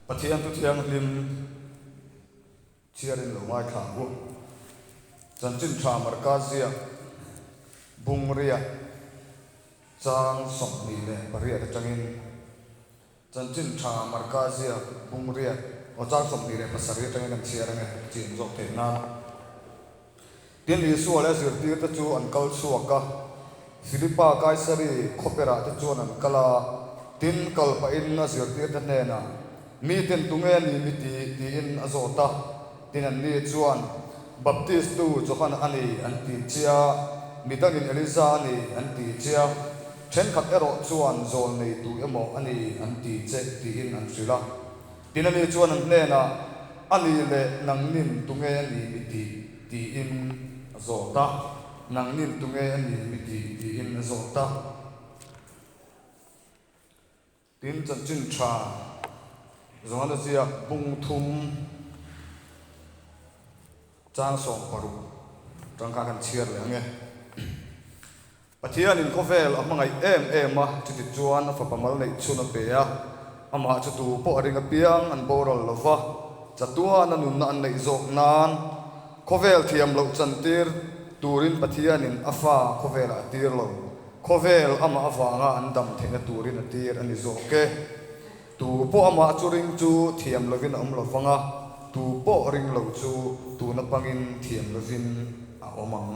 Pathian Thu Thianghlim chhiarin lo ngaithla ang u. Chanchin Tha Marka ziak Bungriah chang 28 atangin Chanchin Tha Marka ziak Bungriah aw chang 27 atangin kan chhiar ange chian zawk theih nan. Tin, Isua leh a zirtirte chu an kal chhuak a, Filipa Kaisari khawperah te chuan an kal a. Tin, kal pahin a zirtirte hnenah, Miten tunge a ni mi ti? tiin a zawt a. Tin, anni chuan, Baptistu Johana a ni, an ti che a, midangin Elija a ni, an ti che a, thenkhat erawh chuan zawl neitu emaw a ni, an ti che, tiin an hrilh a. Tin, ani chuan an hnenah, A nih leh nangnin tunge a ni mi tih? tiin a zawt a. Nangnin tunge a ni mi tih? tiin a zawt a. Tin, chanchin tha Johana ziak bung thum chang 60 tangkha kan chhiar leh ang e. Pathianin khawvel a hmangaih em em a, chuti chuan a fapa mal neih chhun a pe a, amah chu tu pawh a ring apiang an boral lo va, chatuan a nunna an neih zawk nan khawvel thiam loh chantir turin Pathianin a fa khawvelah a tir lo, khawvel amah avanga an dam theihna turin a tir a ni zawk e. Tu pawh amah chu ring chu thiam lovin a awm lo vang a, tu pawh ring lo chu tuna pangin thiam lovin a awm ang.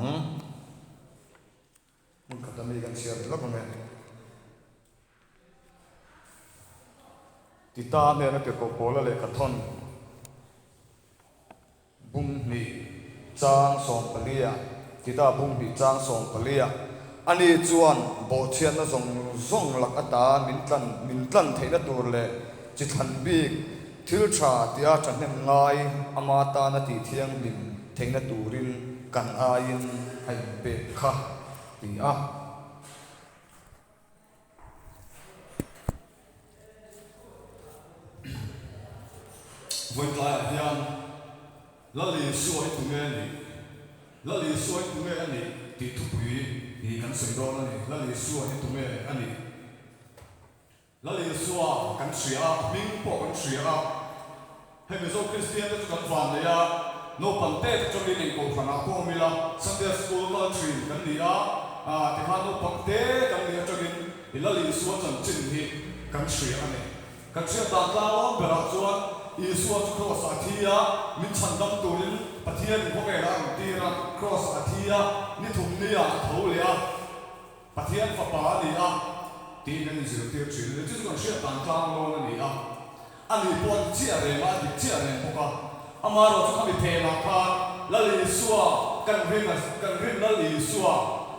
Hmun khat ami kan chhiar leh lawk ang e. Tita hnena tirhkoh Paula lehkha thawn bum hnih chang 14 ah, Tita bum hnih chang 14 ah, Ani chuan bawhchhiatna zawng zawng lak ata min tlan min tlan theihna tur leh chi thlan bik thil tha tia thahnem ngai ama tana tih thianghlim theihna turin kan aiin a inpek kha, ti a. Vawiin tlaiah hian Lal Isua hi tunge a nih? Lal Isua hi tunge a nih tih thupui hi kan sawi dawn a ni. Lal Isua hi tunge a nih? Lal Isua kan hria a, a hming pawh kan hria a. Hei Mizo Kristian te chu kan van nei a, naupang te te chawlhin eng kohhranah pawh awm ila, Sunday School kal thin kan ni a, tikhan naupang te kan nih atangin i Lal Isua chanchin hi kan hria a ni. Kan hriat dan tlanglawn berah chuan Isua chu Kraws ah a thi a, min chhandam turin Pathianin khawvelah a rawn tir a, Kraws ah a thi a, ni thum ni ah a tho leh a. Pathian fapa a ni a, tiin kan inzirtir thin a ni. Chu chu kan hriat dan tlang lawn a ni a, a ni pawh a ni chiah reng a, a dik chiah reng bawk a. Amaherawh chu khami phenah khan Lal Isua kan rin a, kan rin Lal Isua,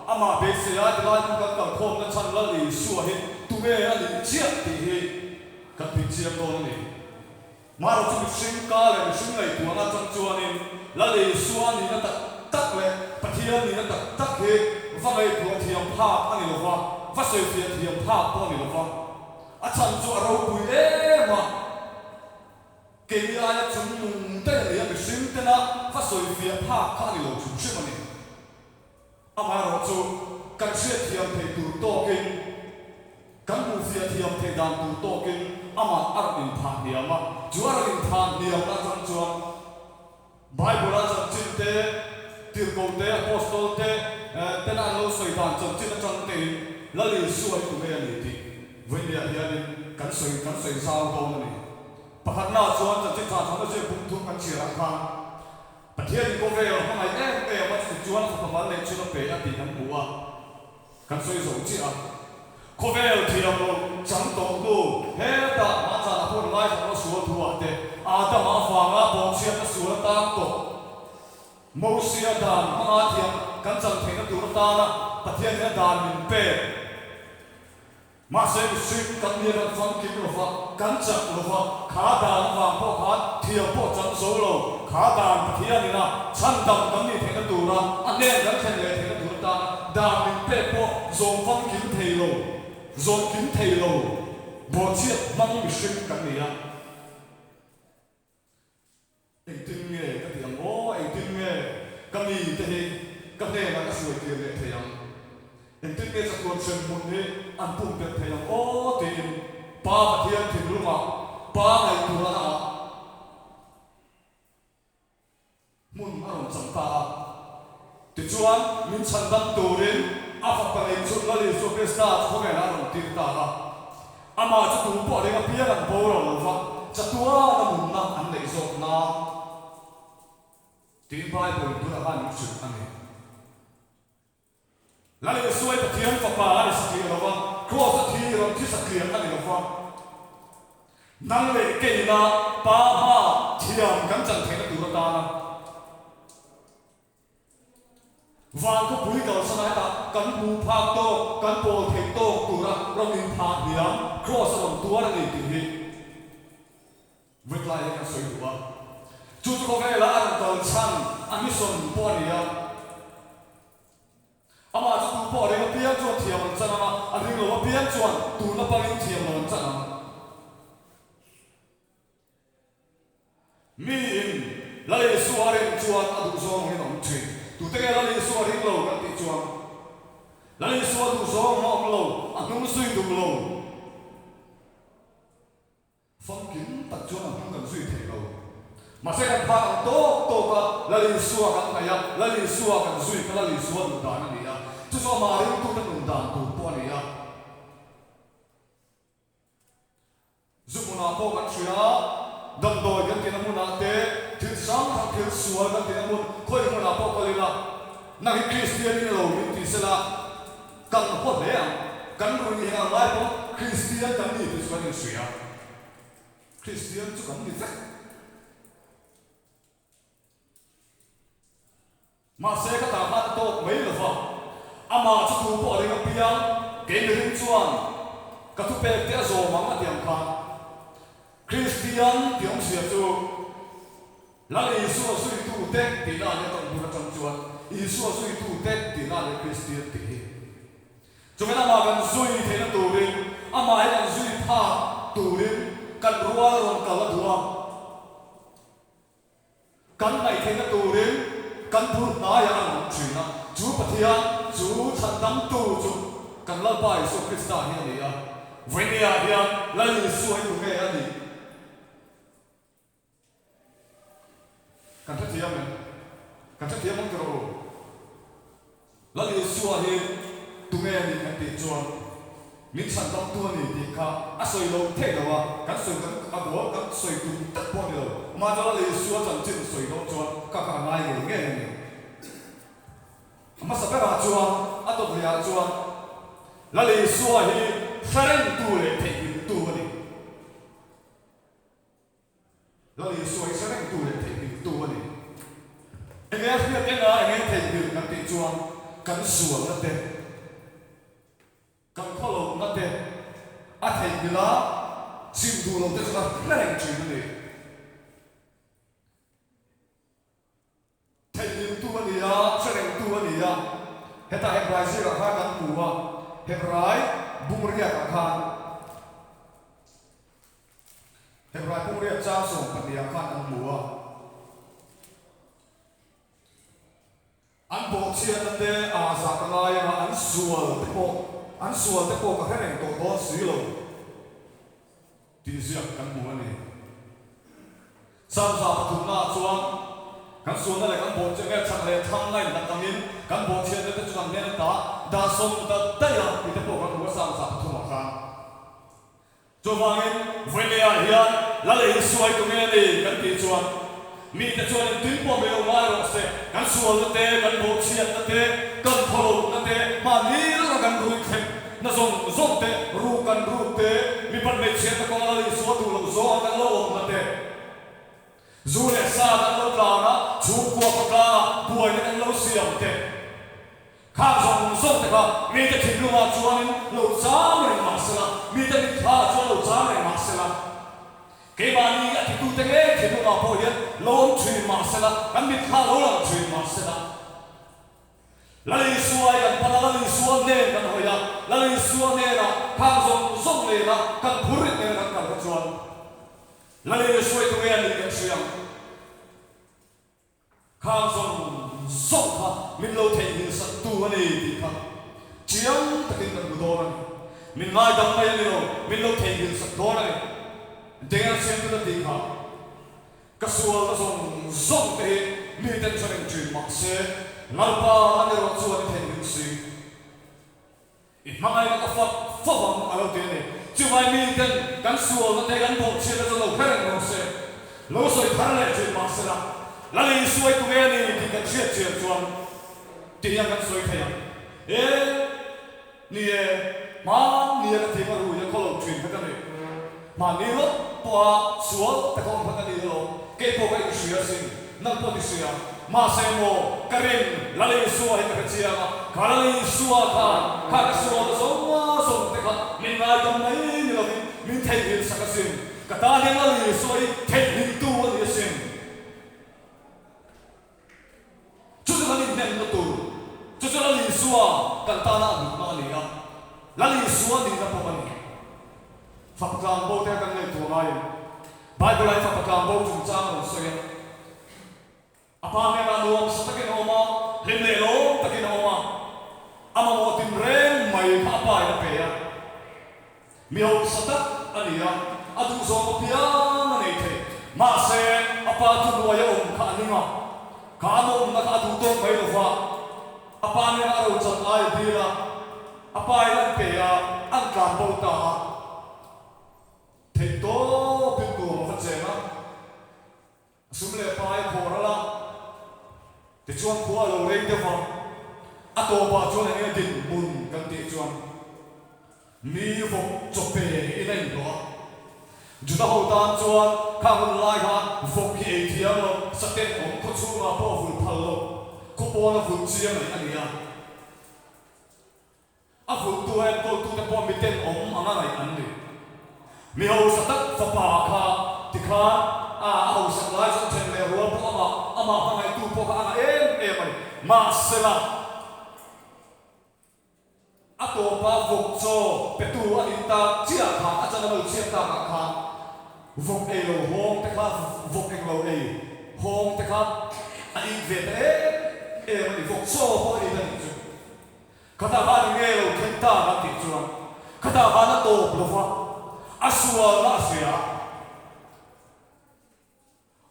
amah beisei a tilai hmun kan kalkhawmna chhan Lal Isua hi tunge a nih chiah tih hi kan tihchiang dawn a ni. Marawh chu mihring ka leh mihring ngaihtuahna atang chuanin Lal Isua nihna tak tak leh Pathian nihna tak tak hi va ngaihtuah thiam phak a ni lo va, va sawifiah thiam phak pawh a ni lo va. A chhan chu a ropui em a, keini aia chungnung daih a ni a, mihring tena va sawifiah phak kha a ni lo hrim hrim a ni. Amaherawh chu kan hriatthiam theih tur tawkin, kan hmuhfiah thiam theih dan tur tawkin amah a rawn inthah hniam a. Chu a rawn inthah hniamna atang chuan Bible-a chanchin te, tirhkoh te, Apostol te tena an lo sawi dan chanchin atang tein Lal Isua hi tunge a ni tih vawinia hianin kan sawi kan sawi zau dawn a ni. Pakhatnaah chuan chanchin tha chhawna ziak bung thum kan chhiarah khan, Pathianin khawvel a hmangaih em em a, chutih chuan fapa mal neih chhun a pe a tih kan hmu a, kan sawi zo chiah a. Khawvel thiam lo chang tawh hnu hetah hmanzanah pawh ngaithla sual thu ah te Adama avanga bawhchhiatna sual a tang tawh. Mosia dan hmanga thiam kan chan theihna tur atana Pathianin a dan min pek. Mahse mihring kan nia kan famkim lo va, kan chak lo va, kha dan avang pawh khan thiam pawh chang zo lo, kha dan Pathianin a chhandam kan nih theihna tura a hnen kan thlen leh theihna tur atana dan min pek pawh zawm famkim thei lo, zawm kim thei lo, bawhchhiat hmang mihring kan ni a. Engtin nge ka ti ang aw? Engtin nge ka mi te hi ka hnenah ka hruai tir leh thei ang? Engtin nge chatuan hrem hmun hi an pumpelh thei ang aw? tiin Pa Pathian thinlungah. Pa ngaihtuahnaah hmun a rawn chang ta a. Tichuan, min chhandam turin a Fapa neihchhun Lal Isua Krista chu khawvelah a rawn tir ta a. Amah chu tu pawh ring apiang an boral lo va, chatuana nunna an neih zawk nan tiin Bible tunah khan min hrilh a ni. Lal Isuai Pathian Fapa a ni satliah lo va, Kraws a thi rawn thi satliah a ni lo va. Nang leh keina Pa hma thiam kan chan theihna tur atana van khawpui kalsana hetah kan hmuh phak tawk, kan pawl theih tawk tura rawn inphah hniam Kraws a rawn tuar a ni tih hi Vawitlai hi kan sawi duh a, chu chu khawvela a rawn kal chhan a mission pawh a ni a. Amah chu tu pawh a ring apiang chuan thiam an chan ang a, a ring lo apiang chuan tuna pangin thiam lo an chan ang. Miin Lal Isua a rin chuan a duhzawng angin a awm thin. Tute nge Lal Isua a ring lo kan tih chuan Lal Isua duhzawng ang a awm lo, a hnung zui duh lo. Famkim tak chuan a hnung kan zui thei lo. Mahse kan phak ang tawk tawk a, Lal Isua kan hnaih a, Lal Isua kan zui kha Lal Isua nun dan a ni a, chu chu amah ringtute nun dan tur pawh a ni a. Zu hmunah pawh kan hria a, damdawi kan tihna hmunah te, thil chi hrang hrang thil sual kan tihna hmun khawi hmunah pawh kal ila, nang hi Kristian i ni lo min ti sela, Kan haw hle ang, kan rui hi ang lai pawh Kristian kan ni tih chu kan inhria. Kristian chu kan ni vek. Mahse ka tah khan a tawk mai lo va, amah chu tu pawh a ring apiang, kei mihring chuan ka thupek te a zawm ang a ti ang khan. Kristian tih awmzia chu Lal Isua zuitute tihna a nia tawng bur atang chuan Isua zuitute tihna a nia Kristian tih hi. Chuvin amah kan zui theihna turin, amah hi kan zui phak turin kan rual rawn kal a duh a. Kan ngaihtheihna turin kan bul hnaiah a rawn awm thin a, chu Pathian, chu Chhandamtu chu kan Lalpa Isua Krista hi a ni a. Vawinia hian Lal Isua hi tunge a nih? Kan hrethiam em? Kan hrethiam ang tiraw u? Lal Isua hi tunge a nih kan tih chuan min chhandamtu a ni tih kha a sawi lo theih lo a, kan sawi kan a goal kan sawi tum tak pawh a ni lo. Amah chu Lal Isua chanchin sawi dawn chuan kha kha a ngai ngei ngei a ni. A hmasa berah chuan a dawt lehah chuan Lal Isua hi hre rengtu leh theihnghilhtu a ni. Lal Isua hi hre rengtu leh theihnghilhtu a ni. Enge a hriat enga enge theihnghilh kan tih chuan kan sualna te, kan khawlohna te a theihnghilh a, sim duh lo te chu a hre reng thin a ni. Theihnghilhtu a ni a, hre rengtu a ni a. Hetah Hebrai zirah khan kan hmu a, Hebrai bungriakah khan, Hebrai bungriak chang sawmpahniah khan kan hmu a. An bawhchhiatna te aa zah ka ngai anga an sual te pawh, an sual te pawh ka hre reng tawh dawn si lo. Tih ziak kan hmu a ni. Samza pathumnaah chuan kan sualna leh kan bawhchhiat nge chak leh thlang a inhlat angin kan bawhchhiatna te chu kan hnen ata dah sawm ta daih a tih te pawh kan hmu a Samza pathumah khan. Chuvangin vawineah hian Lal Isua hi tunge a ni kan tih chuan mite chuan engtin pawh min lo ngai rawh se, kan sualna te, kan bawhchhiatna te, kan khawlohna te, mahni laka kan ruithlep Na zawng zawng te, ruk kan ruk te, mipat hmeichhiatna kawnga Lal Isua duh loh zawnga kan lo awmna te, zu leh sa kan lo tlan a, chhungkua khawtlanga buaina kan lo siam te, khang zawng zawng te kha mite thinlungah chuanin lo cham reng mah sela, mite mitthlaah chuan lo cham reng mah sela, keimahni a titute ngei thinlungah pawh hian lo awm thin mah sela, kan mitthla lo lang thin mah sela. Lal Isua i kan pan a, Lal Isua hnen kan hawi a, Lal Isua hnenah khang zawng zawng nena kan phur rit nena kan kal kha chuan Lal Isua i tunge a nih kan hria ang. Khang zawng zawng kha min lo theihnghilh sak tu a ni tih kha chiang takin kan hmu dawn a ni. Min ngaidam mai a ni lo, min lo theihnghilh sak dawn a ni. Denga siamtu na tih kha ka sualna zawng zawng te hi miten hre reng thin mah se Lalpa a ni rawh chuan i theihnghilh si. I hmangaihna ka fak fo ang a lo ti a ni. Chuvai miten kan sualna te kan bawhchhiatna chu lo hre reng rawh se. Lo sawi thar leh thin mah sela Lal Isua i tunge a ni tih kan hriat chian chuan ti hian kan sawi thei ang. E Ni e, hmanni a ka thing a rui a khaw lo thin kha ka ni. Hmanni lawk pawha sual ta ka awm kha ka ni alawm. Kei pawh ka inhria asin, nang pawh ni hria. Mahse maw, ka rin Lal Isua hi ka hre chiang a, kha Lal Isua khan kha ka sual na zawng zawng te kha min ngaidam mai ni lovin min theihnghilh sak asin. Ka tan hian Lal Isua hi theihnghilhtu a ni asin. Chu chu kan inhnemna tur, chu chu Lal Isua kan tana a hlutna a ni a, Lal Isua nihna pawh a ni. Fapa tlangbo te kan ngaihtuah ngaiin Bible-ah hian fapa tlangbo chungchang a rawn sawi a. A pa hnenah nuamsa takin a awm a, hlim leh lawm takin a awm a, a mamawh tinreng mai kha a pain a pe a. Mi hausa tak a ni a, a duhzawm apiang a nei thei. Mahse, a pa thuhnuai a awm kha a ning a, kha a nawmna kha a duh tawk mai lo va, a pa nena a rochan lai a dil a, a pain an pe a, an tlan bo ta a. Theihtawpin nuam a va cheng a. A sum leh pai a khawh ral a, tichuan khua a lo rei deuh a, a tawpah chuan eng nge dinhmun kan tih chuan mi vawk chawpe in a inhlawh a. Juda ho tan chuan khang hun lai khan vawk hi ei thiam lo, saten awm khaw chhungah pawh a vulh phal lo, khaw pawn a vulh chiang aih a ni a. A vulhtu a enkawltute pawh miten awm anga ngaih an ni. Mi hausa tak fapa kha tikhan a a hausak lai chuan then leh rual pawh amah amah hmangaihtu pawh kha a ngah em em a ni. Mahsela, a tawpa vawk chaw petu a nih tak chiah khan a chan a lo chhiat takah khan vawk ei lo hawng te kha vawk eng lo ei hawng te kha a it ve ta em em a ni. Vawk chaw pawh a it a nih chu. Khatah khan eng nge lo thleng ta kan tih chuan khatah khan a tawp lo va, a sualna a hria a,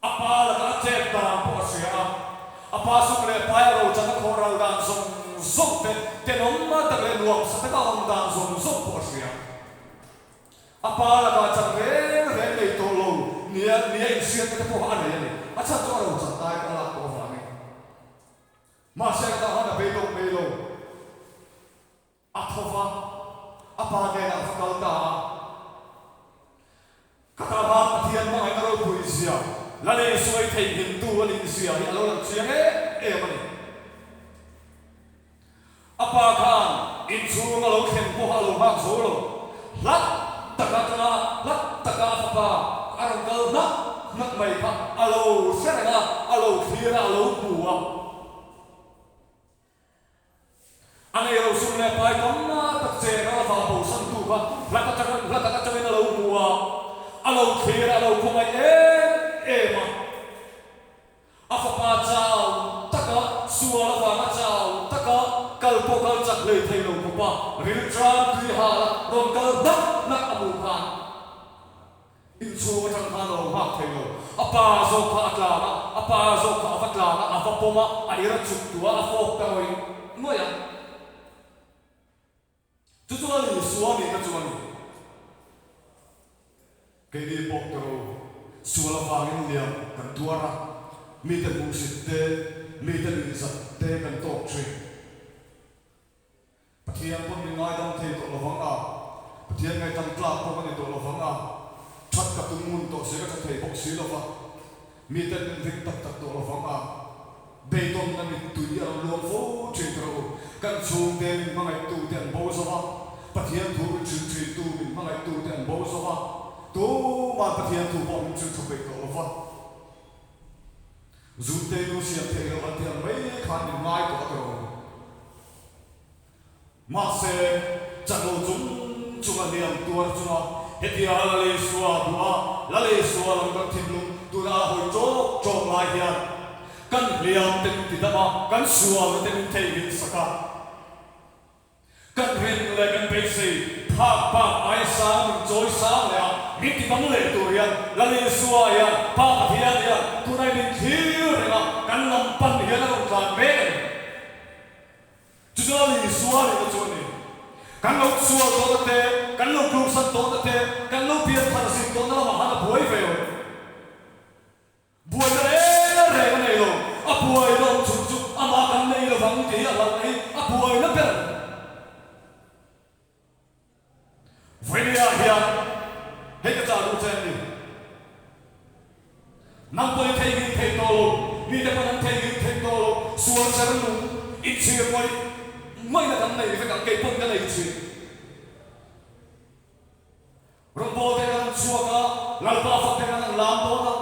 a pa lakah a chet dan pawh a hria a, a pa sum leh pai a rochan a khawh ral dan zawng zawng te, tenawm tak leh nuamsa taka a awm dan zawng zawng pawh a hria. A pa lakah chan reng reng nei tawh lo nia nia inhriatna te pawh kha a nei a ni. A chhan chu a rochan lai kha a lak tawh avangin. Mahse ka tan a beidawng mai lo. A tho va, a pa hnenah a va kal ta a. Ka tan han Pathian hmangaihna ropui zia, la lei suai theihnghilhtu a nih zia hi a lo lang chiang em em a ni. A pa khan inchhung a lo thlen pawha a lo nghak zo lo. Hlat taka atanga hlat taka a fapa a rawn kal hnak hnak mai kha a lo hre reng a, a lo thlir a, a lo hmu a. A nei lo sum leh pai tam tak cheng a va bosantu kha hlat atanga hla tak atangin a lo hmu a, a lo thlir a, a lo khawngaih em em a. A fapa chau taka sual avanga chau taka kal pawh kal chak hlei thei lo khawpa rilṭam tui hal a rawn kal hnak hnak a hmuh khan inchhung aṭang khan a lo nghak thei lo. A pa zawk kha a tlan a, a pa zawk kha a va tlan a, a va pawm a, a ir a chuk tu a, a fawk ta ngawih ngawih a. Chu chuan Isua nihna chu a ni. Keini pawh tero sual avangin liam kan tuar a, mite hmuhsit te, mite nuihzat te kan tawk thin. Pathian pawn min ngaidam thei tawh lovang a, Pathian ngaihdam tlak pawh ka ni tawh lovang a, that ka tum ngun tawh si ka tha thei bawk si lova, miten min ring tak tak tawh lovang a. Beidawnna mittui a rawn luang fo thin ta rawh u. Kan chhungte min hmangaihtute an bo zo va, Pathian thu min hrilh thintu min hmangaihtute an bo zo va, tuman Pathian thu pawh min hrilh tha peih tawh lo va. Zuntei nu siam theih loh an tih ang mai khan min ngai tawh a ti rawh u. Mahse, chaklo chung chunga hliam tuar chunga hetia Lal Isua duha Lal Isua lam kan thinlung tuna a hawi ṭawk ṭawk lai hian kan hliam te min ti dam a, kan sualna te min theihnghilh sak a, kan rin leh kan beisei phak bak aia sang min chawi sang leh a. min ti dang leh tur hian Lal Isua hian Pa Pathian hian tunah min thlir reng a, kan lam pan hian a rawn tlan mek a ni. Chu chu Lal Isua rihna chu a ni. Kan lo sual tawhna te, kan lo tluksan tawhna te, kan lo pian thar zin tawhna lamah khan a buai ve lo. Buaina reng reng a nei lo. A buaina awm chhun chu amah kan nei lovang tih hi a hlauhna hi a buaina ber a ni. Vawinia hian hei ka chah duh che an ni. Nang pawh i theihnghilh thei tawh lo, mite pawn an theihnghilh thei tawh lo, sual ser nung inchhir ngawih ngawihna kan nei vek ang, kei pawn ka nei thin. Rawngbâwl te kan han chhuak a, Lalpa fak te kan han lam dawn a.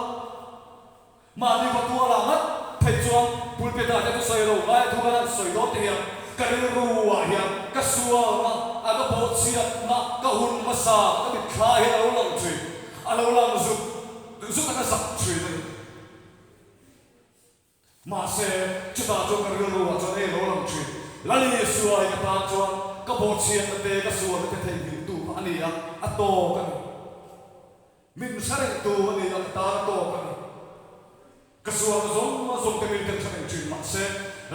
Mahni va tualah ngat phei chuan pulpit ah te chu sawi lo ngai a thu kan han sawi dawn te hian ka rilru ah hian ka sualna a ka bawhchhiatna ka hun hmasa ka mitthla hian a lo lang thin, a lo lang zut zut a ka zak thin a ni. Mahse, chutah chuan ka rilru ah chuan hei lo lang thin. Lal Isua hi ka tan chuan ka bawhchhiatna te, ka sualna te theihnghilh tu kha a ni a, a tawk a ni. Min hre reng tu a ni a, ka tan a tawk a ni. Ka sualna zawng zawng te min ten hre reng thin mahse,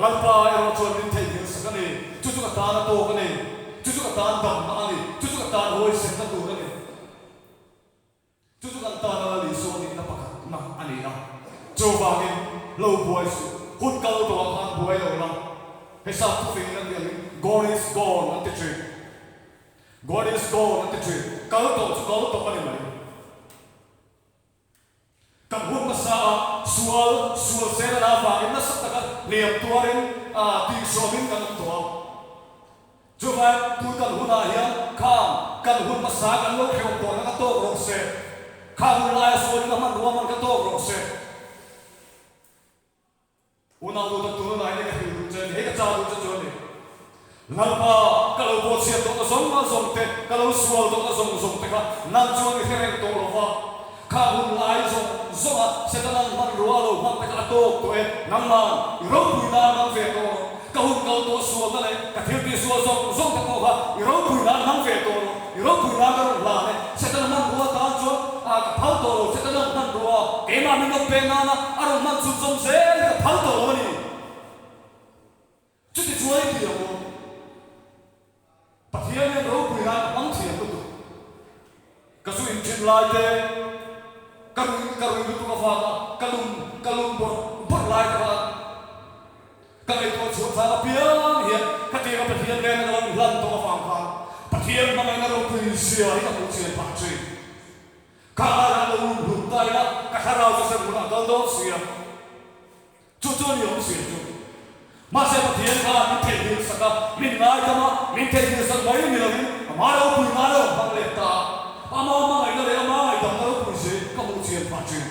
Lalpa erawh chuan min theihnghilh sak a ni. Chu chu ka tan a tawk a ni. Chu chu ka tan damna a ni. Chu chu ka tan huaisenna tur a ni. Chu chu kan tana Lal Isua nihna pakhatna a ni a. Chuvangin, lo buai suh. Hun kal tawhah khan buai lo la. Hei sap thufingin an tih angin, Gone is gone an ti thin. Gone is gone an ti thin. Kal tawh chu kal tawh a ni mai. Kan hun hmasa a sual, sual sel a la avangin nasa taka hliam tuarin tihsuamin kan awm tawh a. Chuvang tun kan hunah hian khang kan hun hmasa kan lo hrehawm tawhna kha tawk rawh se. Khang hun laia sualin a hmanrua man kha tawk rawh se. Unau duh tak tun hunah hian ka hrilh duh che a ni, hei ka chah duh che chu a ni. Lalpa, ka lo bawhchhiat tawhna zawng zawng te, ka lo sual tawhna zawng zawng te kha nang chuan i hre reng tawh lo va. Kha hun lai zawng zawnga Setana'n hmanrua a lo hman te kha a tawk tawh e, nangma'n i ropui nan hmang ve tawh rawh. Ka hun kal tawh sualna leh ka thil tih sual zawng zawng te pawh kha i ropui nan hmang ve tawh rawh. I ropui nan ka rawn hlan e. Setana hmanrua tan chuan a ka phal tawh lo, Setana'n hmanrua keimah min rawn pek nana a rawn hman chhunzawm zel hi ka phal tawh lo a ni. Chuti chuan i ti ang u. Pathian hian ropui nan a hmang thiam lutuk. Ka zu inṭhin lai te, ka rui ka rui lutuk avanga ka lum ka lum bawrh bawrh lai te khan ka ngaihtuah chhuah chang apiang hian ka tirah Pathian nena ka lo inhlan tawh avang khan Pathian hmangaihna ropui zia hi ka hmuh chian phah ṭhin. Kha aiah lo lum hlum ta ila ka thlarau chu hremhmunah a kal dawn sia. Chu chu a ni awm si chu. Mahse Pathian khan min theihnghilh sak a, min ngaidam a, min theihnghilh sak mai ni lovin ama ropui ngai a rawn hmang let ta a. Ama hmangaihna leh ama ngaihdamna ropui si ka hmuh chian phah thin.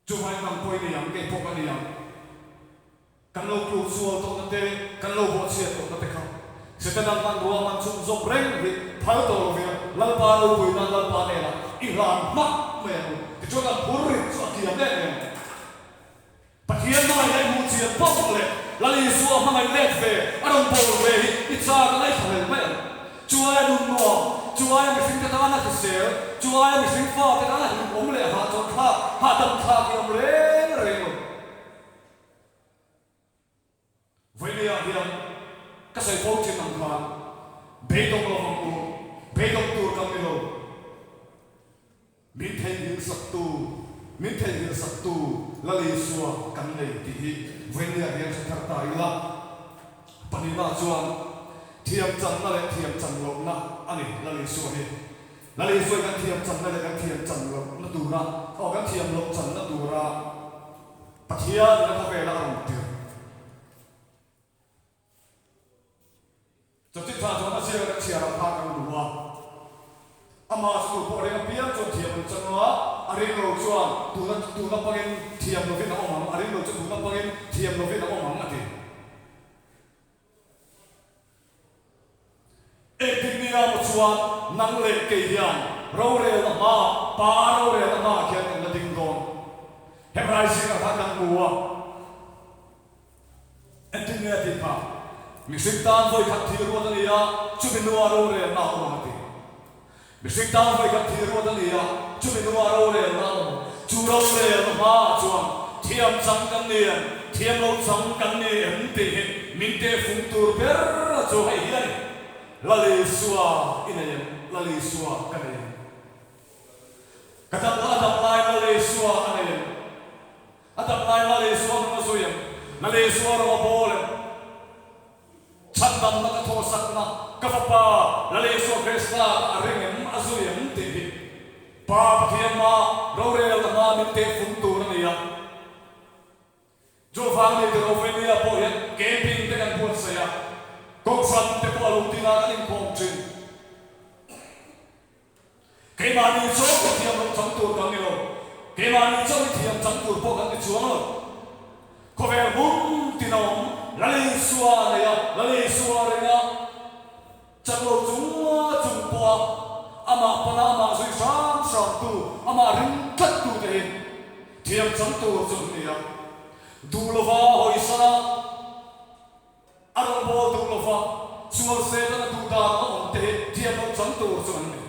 Chuvangin nang pawh i ni ang, kei pawh ka ni ang. Kan lo tluk sual tawhna te, kan lo bawhchhiat tawhna te kha Setana hmanrua man chhunzawm reng hi phal tawh lovin Lalpa ropui nan Lalpa hnenah i hlan hmak mai ang u. Tichuan kan phur rit chu a kiam em em. Pathian hmangaih leh hmuhchian pawh leh Lal Isua hmangaih let ve a rawn bawl ve hi i chak a ngaithla hlel mai ang. Chu aia nun nuam, chu aia mihringte tana hrisel, chu aia mihring fate tana hlimawm leh hahchawlhthlak, hahdamthlak hi a awm reng reng lo. Vawinia hian ka sawi fo thin ang khan beidawng lo ang u, beidawng tur kan ni lo. Min theihnghilh saktu, min theihnghilh saktu Lal Isua kan nei tih hi vawinia hian hre thar ta ila. Pahnihna chuan thiam channa leh thiam chan lohna a ni Lal Isua hi. Lal Isua hi kan thiam channa leh kan thiam chan lohna tura, aw kan thiam loh channa tura, Pathian in a khawvel a rawn tir. Chanchin tha chuan a ziak a kan chhiar ang khan kan duh a. Amah chu tu pawh ring apiang chuan thiam an chang a, a ring lo chuan tuna tuna pangin thiam lovin a awm ang, a ring lo chu tuna pangin thiam lovin a awm ang a ti. Engtik nia maw chuan nang leh kei hian rorelna hma, Pa rorelna hmaah khian kan la ding dawn. Hebrai zingah khan kan hmu a. Engtik nge a tih kha? Mihring tan vawi khat thil ruat a ni a, chumi hnua rorelna a awm ang a ti. Mihring tan vawi khat thih ruat a ni a, chumi hnua rorelna a awm. Chu rorelna hmaah chuan thiam chang kan ni em, thiam lo chang kan ni em tih hi min tehfung tur ber chu hei hi a ni. Lal Isua i nei em? Lal Isua ka nei em? Ka dam a dam lai Lal Isua a nei em? A dam lai Lal Isua hnung a zui em? Lal Isua rawng a bawl em? Chhandamna ka thawhsakna ka fapa Lal Isua Krista a ring em a zui em tih hi Pa Pathian hma rorel anga min tehfung tur a ni a. Chuvang ni tiro Venia pawh hian camping te kan buatsaih a, Kohhran te pawh a lungtin ah kan inkhawm thin. Keimahni chauh hi thiam loh chang tur kan ni lo, keimahni chauh hi thiam chang tur pawh kan ni chuang lo. Khawvel hmun tin a awm, Lal Isua a nei a, Lal Isua a ring a, chak lo chunga chung pawha amah pana amah zui hram hram tu, amah ring tlat tu te hi thiam chang tur chu an ni a. Duh lova hawisan a. A rawn bawl duh lova, sual Satan a duh dan a awm te hi thiam loh chang tur chu an ni.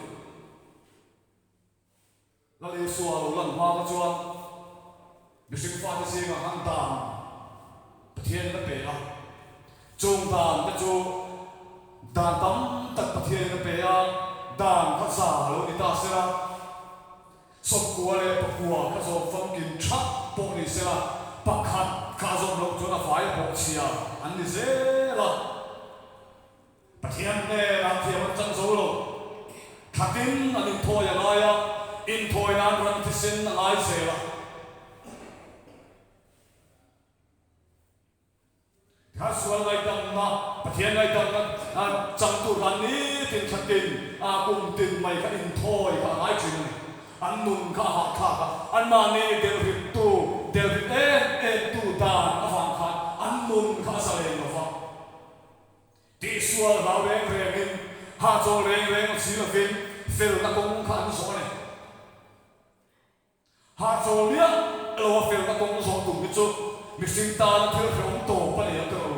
Lal Isua lo lan hma kha chuan mihring fate zingah khan dan Pathianin a pe a, chung dan te chu dan tam tak Pathianin a pe a, dan kha za lo ni ta sela, 94 ka zawm famkim tha pawh ni sela, pakhat kha a zawm loh chuan a vai a bawh chhia an ni zel a. Pathian hnenah thiam an chang zo lo. Thlatin an inthawi a ngai a, inthawi nan ran thisen a ngai zel a. Kha sual ngaihdamna, Pathian ngaihdamna chang tur kha nitin thlatin a kum tin mai kha inthawi kha a ngai thin a ni. An nun kha a hahthlak a, anmahni delhrittu, delhrit em em tu dan avang khan an nun kha a zalen lo va. Tihsual hlau reng rengin, hahchawl reng reng si lovin felna kawng kha an zawh a ni. Hahchawl miah lo a felna kawng zawh tum hi chu mihring tana thil hrehawm tawp a ni ang tiraw.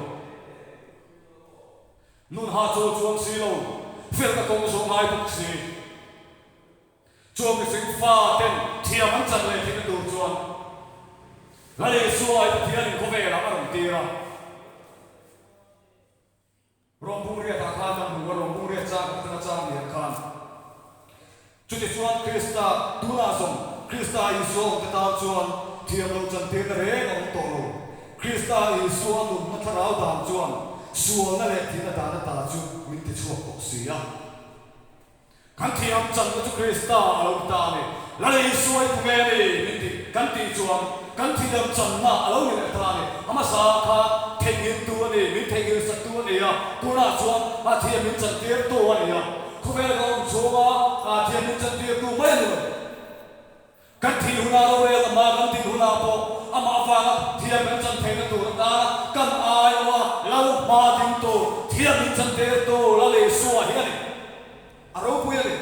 Nun hahchawl chuang si lo, felna kawng zawh ngai bawk si. Chuan mihring fa ten thiam an chan leh theihna tur chuan Lal Isua ai Pathianin khawvelah a rawn tir a. Rawng riatah khan kan hmu a, rawng riat chang atanga chang lian khan. Chutichuan Krista, tunah zawng Krista Isua awmte tan chuan thiam loh chantirna reng a awm tawh lo. Krista Isua nunna thlarau dan chuan sualna leh thihna dan ata chu min tichhuak tawh si a. Kan thiam channa chu Krista a lo ni ta a ni. Lal Isua i tunge a ni min tih kan tih chuan kan thiam channa a lo ni leh ta a ni. A hmasa khan theihnghilhtu a ni, min theihnghilh saktu a ni a, tunah chuan a thiam min chantirtu a ni a. Khawvel ka awm chhunga thiam min chantirtu mai a ni lo. Kan thih hunah rorel amah kan din hunah pawh amah avanga thiam kan chan theihna tur atana kan aiawha Lal hma ding tur thiam min chan tirtu Lal Isua hi a ni. A ropui a ni.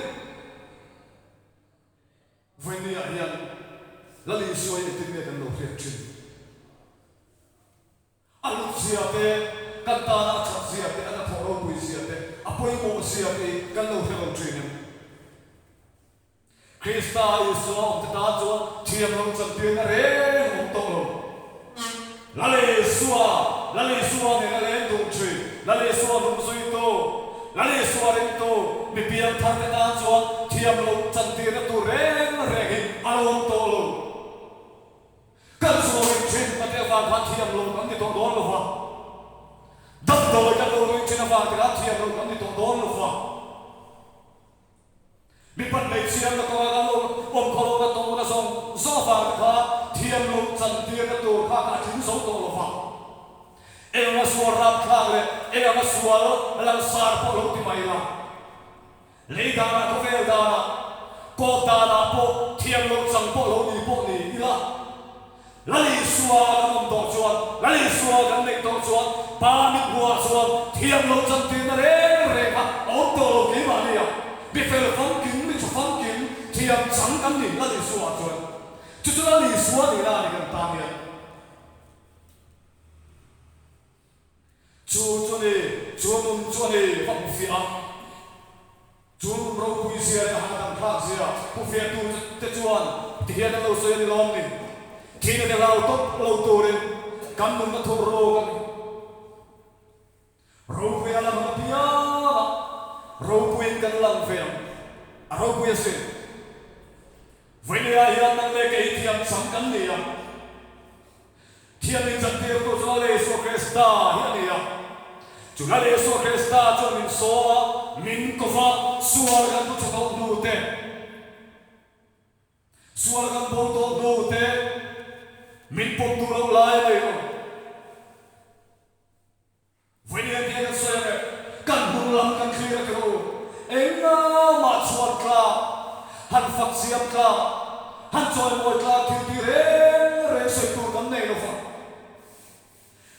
Vawinia hian Lal Isua hi engtin nge kan lo hriat thin? A lut zia te, kan tana a that zia te, a hnathawh ropui zia te, a pawimawh zia te hi kan lo hre lo thin em? Krista Isua awmte tan chuan thiam lo chantirna reng a awm tawh lo. Lal Isua, Lal Isua nena leng duh thin, Lal Isua hnungzuitu, Lal Isua ringtu, mi piang tharte tan chuan thiam lo chantirna tur reng reng hi a lo awm tawh lo. Kan zuarin thin na te avang khan thiam lo kan ni tawh dawn lo va, damdawi kan lo ruih thin avang te khan thiam lo kan ni tawh dawn lo va. Mipat hmeichhia na kawnga kan lo awm khaw lohna tawhna zawng zawng avang te kha thiam loh chantirna tur kha ka a tling zo tawh lo va. Eng anga sual rapthlak leh eng anga sual langsar pawh lo ti mai la. Lei danah khawvel danah kawp danah pawh thiam loh chang pawh lo ni pawh ni ila. Lal Isua kan awm tawh chuan, Lal Isua kan neih tawh chuan, Pa mit hmuhah chuan thiam lo chantirna reng reng kha a awm tawh lo keimahni a, mi fel famkim, mi tha famkim, thiam chang kan ni Lal Isua chuan. Chu chu Lal Isua nihna a ni kan tan hian. Chu chu a ni, chu nun chu a ni, va hmu fiah a. Chu nun ropui zia leh hahdam thlak zia pu fiahtu te chuan ti hian an lo sawi a ni lawm ni? Thihna te hlau tawp lo turin kan nunna thur ruk a ni. Ropuia lang apianga ropuiin kan lang ve ang. A ropui asin. Vawinia hian nang leh kei thiam chang kan ni a. Thiam in chantirtu chu Lal Isua Krista hi a ni a. Chu Lal Isua Krista chuan min sawm a, min ko va, sual kan pu chhe tawh hnu te, sual kan bo tawh hnu te, min pawm duh loh lai a nei lo. Vawiin hian kan sawi ang e, kan hnung lam kan thlir a ti rawh u. Engah mah chhuan tlak, han fak siam tlak, han chawimawi tlak thil ti reng reng sawi tur kan nei lo va.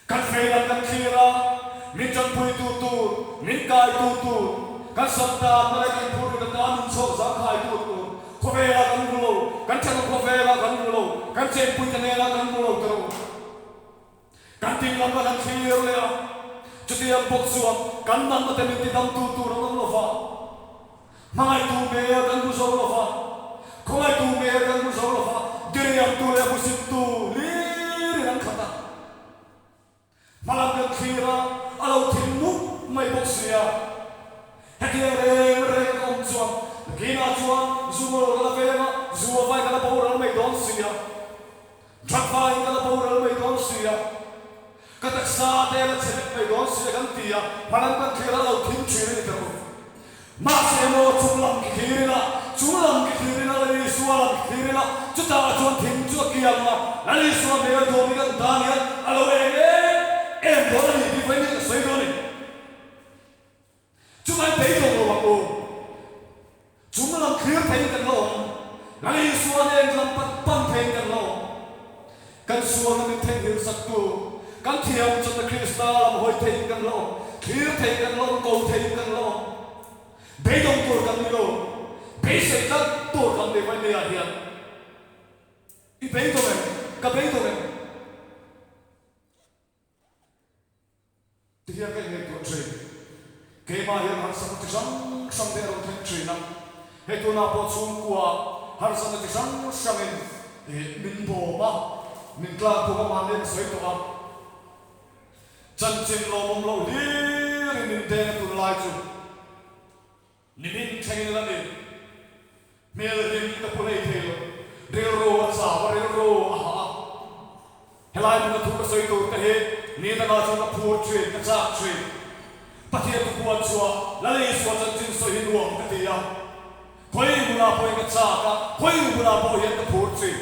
Kan fei lam kan thlir a, min tanpuitu tur, min kaitu tur, kan samtanna leh kan phurrit atan min chhawk zangkhaitu tur khawvelah kan hmu lo, kan thenawm khawvelah kan hmu lo, kan chenpuite hnenah kan hmu lo ti rawh u. Kan ding lam a kan thlir leh a, chutiang bawk chuan kan natna te min tidamtu tur an awm lo va, hmangaihtu hmel kan hmu zo lo va, khawngaihtu hmel kan hmu zo lo va, diriamtu leh hmusittu hlirin an khat a. Hmalam kan thlir a, a lo thim mup mai bawk si a. Hetiang reng reng ka awm chuan nakinah chuan zu ngawl ka la veng a, zu a vai ka la boral mai dawn si a. That vangin ka la boral mai dawn si a, ka taksa te la chhe vek mai dawn si a kan ti a, hmalam kan thlir a lo thim thin a ni ta ru. Mahse maw chung lam ki thlir ila, chung lam ki thlir ila, Lal Isua lam ki thlir ila, chutah chuan thim chu a kiang a, Lal Isua hmel duam hi kan tan hian a lo eng em em dawn a ni tih vawiin hi ka sawi dawn a ni. Chumai beidawng lo ang u. Chung lam thlir theiin kan la awm. Lal Isua nen lam pan pan theiin kan la awm. Kan sualna min theihnghilh saktu, kan thiam chawlhna Krista lam hawi theiin kan la awm. Thlir theiin kan la awm, ko theiin kan la awm. Beidawng tur kan ni lo. Beisei tlat tur kan ni vawinia hian. I beidawng em? Ka beidawng em? Tihian ka inngaihtuah thin. Keimah hian harsatna chi hrang hrang te a rawn thleng thin a. Hei tunah pawh chhungkua harsatna chi hrang hrangin min bawm a, min tlak bawk a, mahni ka sawi tawh a. Chanchin lawmawm loh hlirin min deng a tunlai chu. Nimin thlengin la ni. Hmel hlim ka pu hlei thei lo. Rilru a chau a, rilru a hah a. Helai hmuna thu ka sawi tur te hi ni dangah chuan ka phur thin, ka chak thin. Pathian thu puan chhuah, Lal Isua chanchin sawi hi nuam ka ti a. Khawi hmunah pawhin ka chak a, khawi hmunah pawh hian ka phur thin.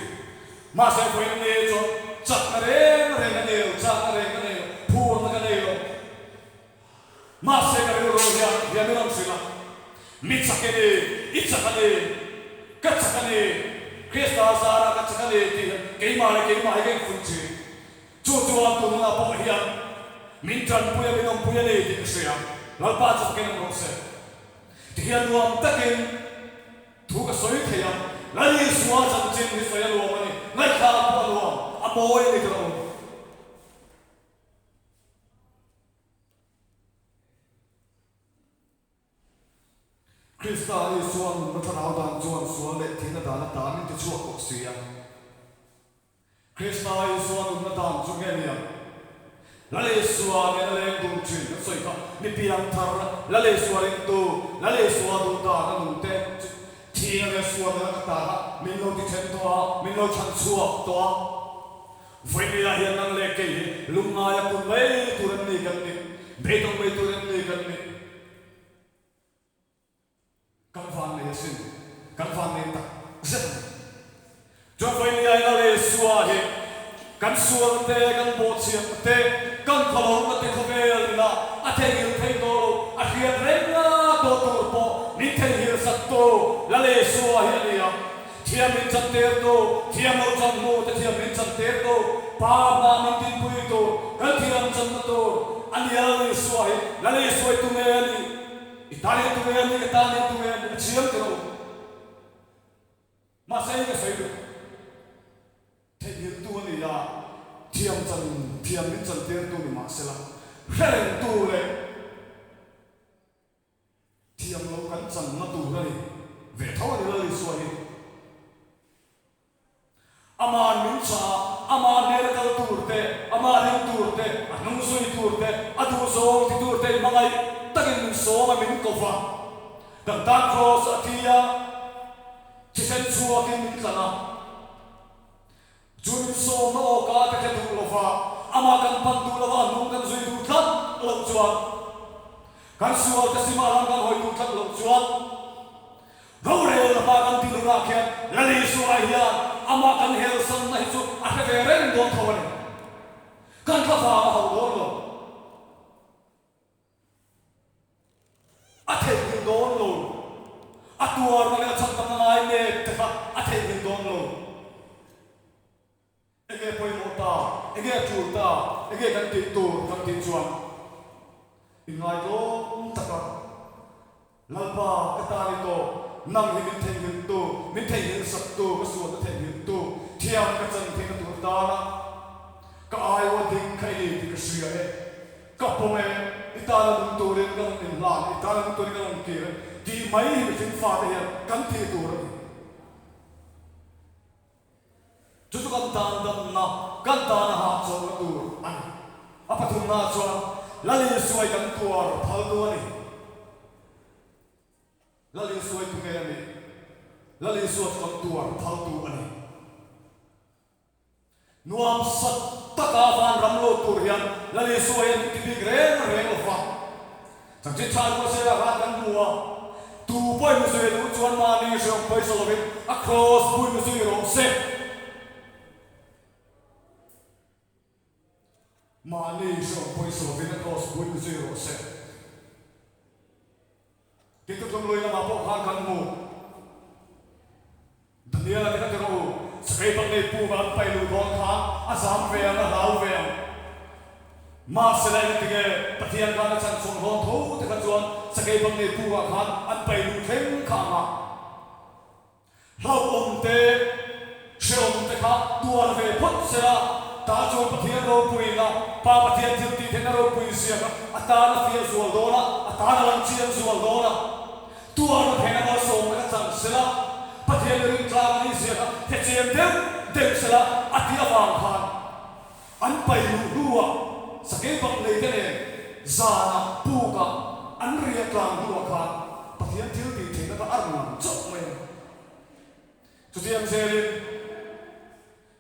Mahse vawiin ni chuan chakna reng reng a nei lo, chakna reng ka nei lo, phurna ka nei lo. Mahse ka rilru hian hian min rawn hrilh a, Mi chak i ni, i chak a ni, ka chak a ni, Krista zarah ka chak a ni tih hian keimah leh keimah hi ka infuih thin. Chu chuan tunah pawh hian min tanpui a, min awmpui a ni tih ka hria. Lalpa chu fakin awm rawh se. Tihian nuam takin thu ka sawi thei a, Lal Isua chanchin hi sawi a nuam a ni, ngaihthlak pawh a nuam, a mawi a ni tawh lo. Krista Isua nunna thlarau dan chuan sual leh thihna dan ata min ti chhuak bawk si a. Krista Isua nunna dan chu nge nia? Lal Isua nena leng dun thin kan sawi kha, mi piang thar, Lal Isua ringtu, Lal Isua duh dan a nunte chu thihna leh sualna lak ata kha min lo ti then tawh a, min lo chhan chhuak tawh a. Vawinia hian nang leh kei hi lungngaia kun mai tur em ni kan nih? Beidawng mai tur em ni kan nih? Kan vannei asin, kan vannei tak zet a ni. Chuan vawinia in a leh sua hi kan sual te, kan bawhchhiatna te, kan khawlohna te khawvel ina a theihnghilh thei tawh lo, a hriat reng a tawh tur pawh min theihnghilh sak tu la leh sua hi a ni a. Thiam min chantir tu, thiam lo chan hmu te thiam min chantir tu, Pa hma min dinpui tu, kan thiam channa tur a ni a Lal Isua hi, Lal Isua i tunge a nih? I tan i tunge a nih? Ka tan i tunge a nih? A chhiam ti lo. Mahse i ka sawi duh. Theihnghilhtu a ni a, thiam chan thiam min chantir tu ni mahsela, hre rengtu leh, Thiam lo kan channa tur. Ama'n min chah a, Ama hnena kal tur te, Ama ring tur te, a hnung zui tur te, a duhzawng ti tur te in hmangaih takin min sawm a, min ko va. Kan tan Kraws a thi a, thisen chhuakin min tlan a. Chu min sawmna awka ka hre duh lo va, Amah kan pan duh lo va, a hnung kan zui duh tlat loh chuan, kan sual te sima lam kan hawi duh tlat loh chuan, Rorel lama kan tih hunah khian Lal Isua hian amah kan helsanna hi chu a hre ve reng dawn tho a ni. Kan thla vang a hauh dawn lo. A theihnghilh dawn lo. A tuarna leh a chhandamna ngai nek te kha a theihnghilh dawn lo. Enge pawimawh ta? Enge tul ta? Enge kan tih tur kan tih chuan inngaidawm taka Lalpa ka ta ni tawh, nang hi min theihnghilh tu, min theihnghilh sak tu, ka sualna theihnghilh tu, thiam ka chan theihna tur tana ka aiaw ding kha i ni tih ka hria e, ka pawm e, i tana nung turin ka rawn inhlan, i tana nung turin ka rawn kir e tih mai hi mihring fate hian kan tih tur a ni. Chu chu kan tan damna, kan tana hahchawlhna tur a ni. A pathumna chuan Lal Isuai kan tuar phaltu a ni. Lal Isuai tu nge a nih? Lal Isua chu kan tuar phaltu a ni. Nuam sat taka vanram lo tur hian Lal Isua hian min ti bik reng reng lo va. Chanchin tha luah zela khan kan hmu a, tu pawhin mi zui duh chuan mahni hreawm pawisa lovin a kraws pui mi zui rawh se. Mahni hreawm pawisa lovin a kraws pui mi zui rawh se. Tin thuthlung lui lamah pawh khan kan hmu. Daniela te kha ti rawh u, sakei bak nei puk a an pai luh dawn khan a zam ve ang, a hlau ve ang. Mahsela engati nge Pathian khan a chhan chhuah dawn tho te kha chuan sakei bak nei puk ah khan an pai luh thleng kha ang a. Hlauhawm te, hrehawm te kha tuar ve phawt sela, tah chuan Pathian ropuina, Pa Pathian thil tih theihna ropui zia kha a tan a fiah zual dawn a, a tan a lang chiang zual dawn a. Tuarna phena malsawmna ka chang sela, Pathian i rintlak a nih zia kha hrechiang deuh deuh sela a tih avang khan an pai luh hnuah sakei bak nei te nen zanah pukah an riah tlang hnuah khan Pathian thil tih theihna kha a rawn lang chauh mai a ni. Chutiang zelin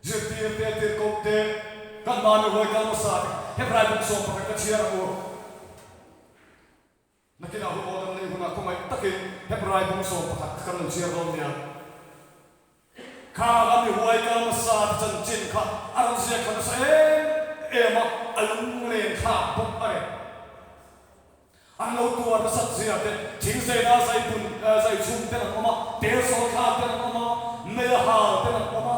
zirtir te, tirhkoh te, kan mahni huai kal hmasa te Hebrai buk 11 ka chhiar ang u. Nakinah hun aw kan neih hunah khawngaih takin Hebrai bung 11 kha kan lo chhiar dawn nia. Kha a mi huai kal hmasa te chanchin kha a rawn ziak thla nasa em em a, a lunglen thlak bawk a ni. An lo tuar nasat zia te, thing zeina zai bun zai chhum ten an awm a, tel sawl thlak ten an awm a, mei a hal ten an awm a,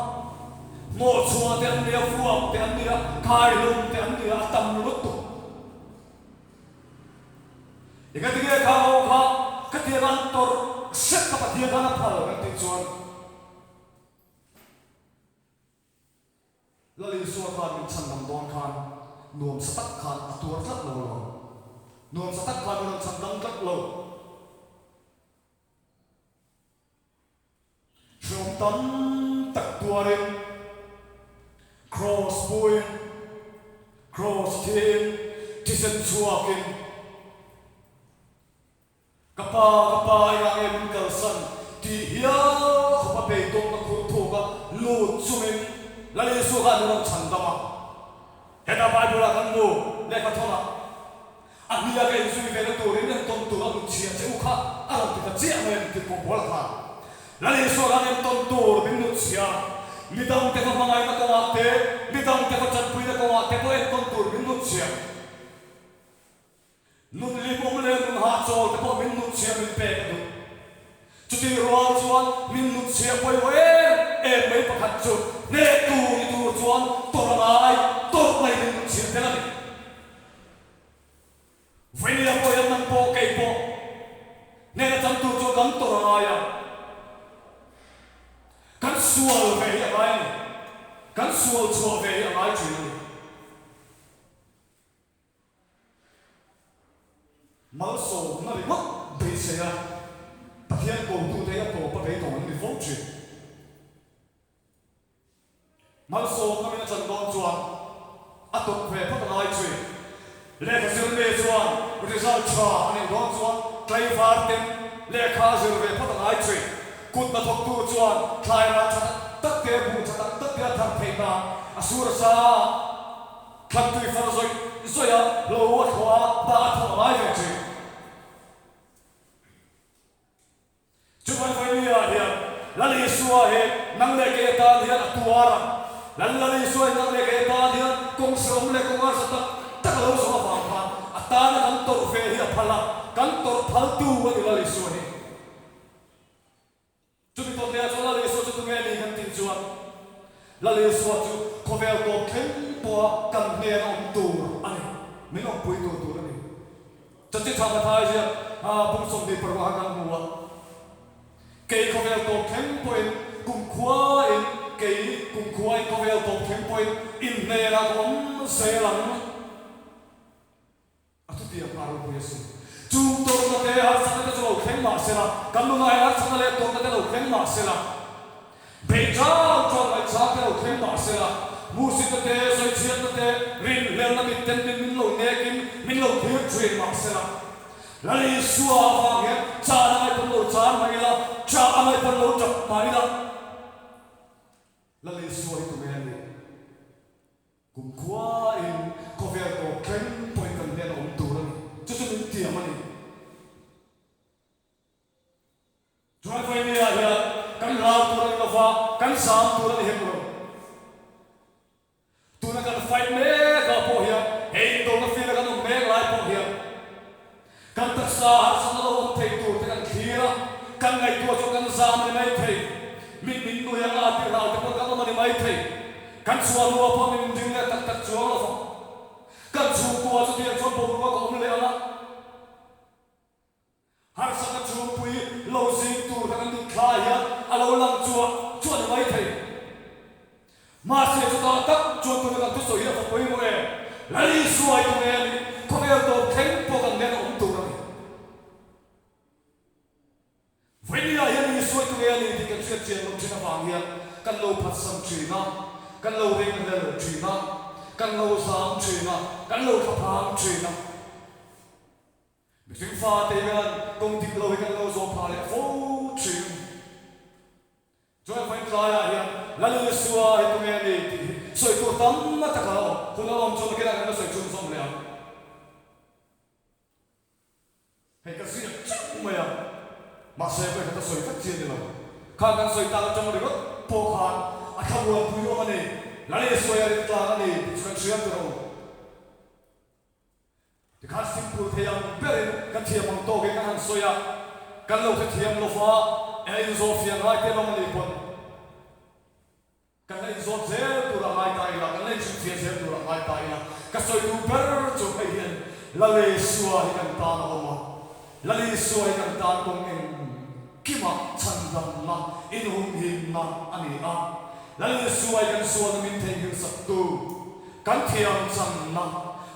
hnawhchhuah te an ni a, vuak te an ni a, khaihlum te an ni a, a tam lutuk. Engatinge kha ho kha khatiang an tawrh hrep kha Pathian khan a phal kan tih chuan Lal Isua khan min chhandam dawn khan nuamsa tak khan a tuar tlat lo alawm. Nuamsa tak khan min rawn chhandam tlat lo. Hreawm tam tak tuarin, Kraws puin, Kraws thiin, thisen chhuakin, Ka pa, ka pa, engah nge min kalsan? tih hial khawpa beidawmna khur thuka lut chungin Lal Isua khan min rawn chhan dam a. Hetah Bible-ah kan hmu, lehkha thawnah, A hnia ka inzui ve na turin entawn tur a nutchhiah che u kha a rawn ti ta chiah mai a ni tih pawh Paula khan Lal Isua khan entawn tur min nutchhiah a, midangte va hmangaihna kawngah te, midangte va tanpuina kawngah te pawh entawn tur min nutchhiah. Nun limawm leh nun hahchawl te pawh min nutchhiah min pek a duh. Chutih rual chuan min nutchhiah pawimawh em em mai pakhat chu hnehtu ni tur chuan tawrh a ngai, tawrh mai min nutchhiah tel a ni. Vawinia pawh hian nang pawh kei pawh hnehna chang tur chuan kan tawrh a ngai a, kan sual ve hi a ngai a ni, kan sual chhuah ve hi a ngai thin a ni. Malsawmna ringawt beisei a, Pathian kotute hi a tawp a beidawng an ni fo thin. Malsawmna min a chan dawn chuan a tawp ve phawt a ngai thin. Lehkha zir mi chuan result tha a neih dawn chuan tlaivar ten lehkha a zir ve phawt a ngai thin. Kut hnathawktu chuan thlai ral tha tak tak te, buh tha tak tak te a thar theih nan a sur a sa a, thlantui far zawih zawih a, hlo a thlawh a, hna a thawh a ngai ve thin. Chuvang Vawinia hian Lal Isua hi nang leh kei atan hian a tuar a. Lal Lal Isua hi nang leh kei atan hian kawng hreawm leh kawng harsa tak tak a lo zawh avang khan a tana kan tawrh ve hi a phal a, kan tawrh phaltu a ni Lal Isua hi. Chumi tawtleah chuan Lal Isua chu tunge ni kan tih chuan Lal Isua chu khawvel tawp thleng pawha kan hnena awm tur a ni, min awmpui tur tur a ni. Chanchin tha Mathai ziak a bung 26 ah kan hmu a, Kei khawvel tawp thleng pawhin kumkhuain, kei kumkhuain khawvel tawp thleng pawhin in hnenah ka awm zel ang. A chutiang a ropui asin. Chung tawrhna te, harsatna te chu lo thleng mah sela, kan nunah hian harsatna leh tawrhna te lo thleng mah sela, beihchang chuan ngaihchang te lo thleng mah sela, hmuhsitna te, sawichhiatna te, rinhlelna mit ten min min lo nekin min lo thlir thin mah sela, Lal Isua avang hian chan a ngaihpawn lo chan mah ila, chah a ngaihpawn lo chak mah ila, Lal Isua hi tunge a nih? Kumkhuain khawvel tawp thleng pawhin kan hnen a awm tur a ni. Chu chu min tiam a ni. Chulai Vawinia hian kan hlau tur a ni lova, kan zam tur a ni hek lo. Tuna kan fight mekah pawh hian, he indona field a kan awm mek lai pawh hian, Kan taksa harsatna lo awm thei tur te kan thlir a, kan ngaihtuah chu kan zam a ni mai thei. Mit min nui anga a tih hlau te pawh kan awm a ni mai thei. Kan chhuah hnuah pawh min ding leh tak tak chuang lo vang. Kan chhungkua chutiang chuan boruak a awm leh ang a. Harsatna chhungpui lo zing tur kha kan mitthla hian a lo lang chuah chuah a ni mai thei. Mahse chutah tak chuan tuna kan thusawi hi a va pawimawh em? Lal Isua hi tunge a nih? Khawvel tawp thleng pawh kan nen a awm tur a ni. Vawinia hian Isua hi tunge a nih tih kan hriat chian loh thin avang hian kan lo phatsan thin a, kan lo ringhlel thin a, kan lo zam thin a, kan lo thlaphang thin a. Mihring fate hian kawng dik lo hi kan lo zawh phah leh fo thin a ni. Chuan vawiin tlaiah hian Lal Isua hi tunge a ni tih hi sawi tur tam a taka awm. Hun a awm chuan nakinah kan la sawi chhunzawm leh ang. Hei ka ziak chauh mai a, mahse vawi khat a sawi vek chi a ni lo. Khan kan sawi tak atang ringawt pawh khan a thlamuanpui awm a ni, Lal Isua hi a rin tlang a ni tih chu kan hria tur a awm. Tikhan simple thei ang berin ka thiam ang tawkin kan han sawi a, kan lo hrethiam lo va, e inzawh fiah ngai te lawm a ni pawn kan la inzawt zel tur a ngai ta ila, kan la inchhunchhiah zel tur a ngai ta ila, ka sawi duh ber chu hei hian Lalisua hi kan tan a awm a, Lalisua hi kan tan kawng engkima chhandamna, inhumhimna a ni a, Lalisua hi kan sualna min theihnghilh saktu, Kan thiam channa,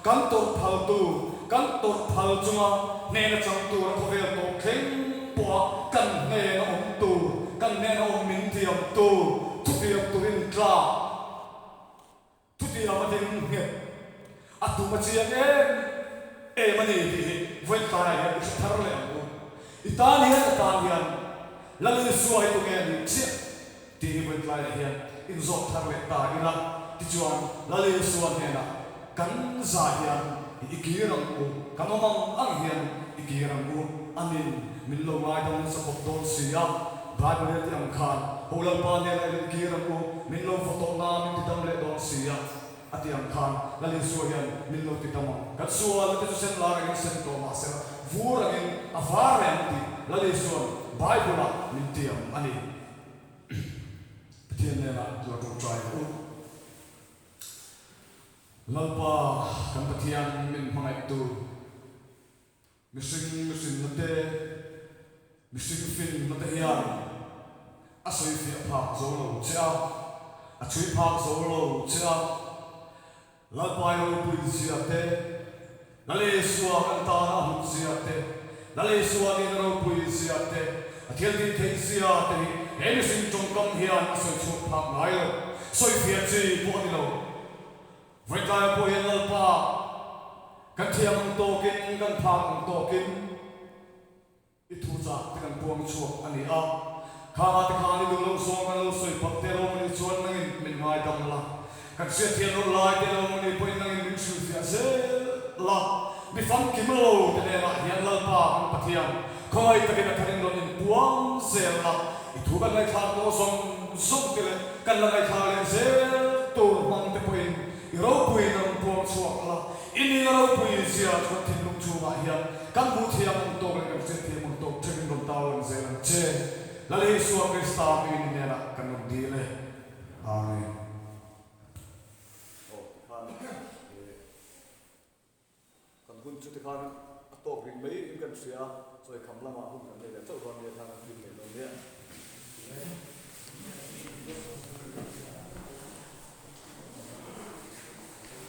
kan tawrh phaltu, kan tawrh phal chunga hnena chang tura khawvel tawp thleng pawha kan hnena awm tur, kan hnena awm min thiam tur, thutiam turin tlak, thutiam a ding nghet, a tum a chiang em em a ni tih hi vawi tlaiah hian i hre thar leh ang u. I tan hian ka tan hian Lal Isua hi tunge a nih chiah? Tih hi vawi tlaiah hian inzawt thar leh ta ila, tichuan Lal Isua hnenah kan za hian i kir ang u, kan awm ang ang hian i kir ang u, anin min lo ngaidam nasa khawp dawn si a, Bible hi a ti ang khan, Ho Lalpa hnenah i rawn kir ang u, min lo vaw tawh na min ti dam leh dawn si a, a ti ang khan Lal Isua hian min lo ti dam ang. Kan sualna te chu sen lar angin sen tawh mahse vur angin a var leh ang tih Lal Isua'n Bible-ah min tiam a ni. Pathian hnenah lo tawngtai ang u. Lalpa kan Pathian min hmangaihtu, mihring mihrinna te, mihring finna te hian a sawifiah phak zo lo che a, a chhui phak zo lo che a. Lalpai ropui zia te, Lal Isua kan tana a hlut zia te, Lal Isua nihna ropui zia te, a thil tih theih zia te hi he mihring tawngkam hian a sawi chhuak phak ngai lo. Sawifiah chi pawh a ni lo. Vawitlai pawh hian Lalpa kan thiam ang tawkin, kan phak ang tawkin i thu chak te kan puang chhuak a ni a. Khangah te khan i duh loh zawng kan lo sawi palh te lo maw ni chuan nangin min ngaidam la. Kan hriatthiam loh lai te lo maw ni pawhin nangin min hrilhfiah zel la. Mi famkim lo te hnenah hian Lalpa kan Pathian khawngaih takin a tharin rawn inpuang zel la. I thu kan ngaihthlak tawh zawng zawng te leh kan la ngaihthlak leh zel tur hmang te pawhin i ropuiin a rawn puang chhuak la. I nihna ropui zia chu kan thinlung chhungah hian kan hmuh thiam ang tawk leh kan hriat thiam ang tawk theuhin rawn tarlang zel ang che. Lal Isua Krista hmingin i hnenah kan rawn dil e. Amen. Aw tikhan eh kan hun chu tikhan a tawk rih mai in kan hria a, chawikham lamah hun kan nei leh chauh dawn nia khan kan hlim leh dawn nia.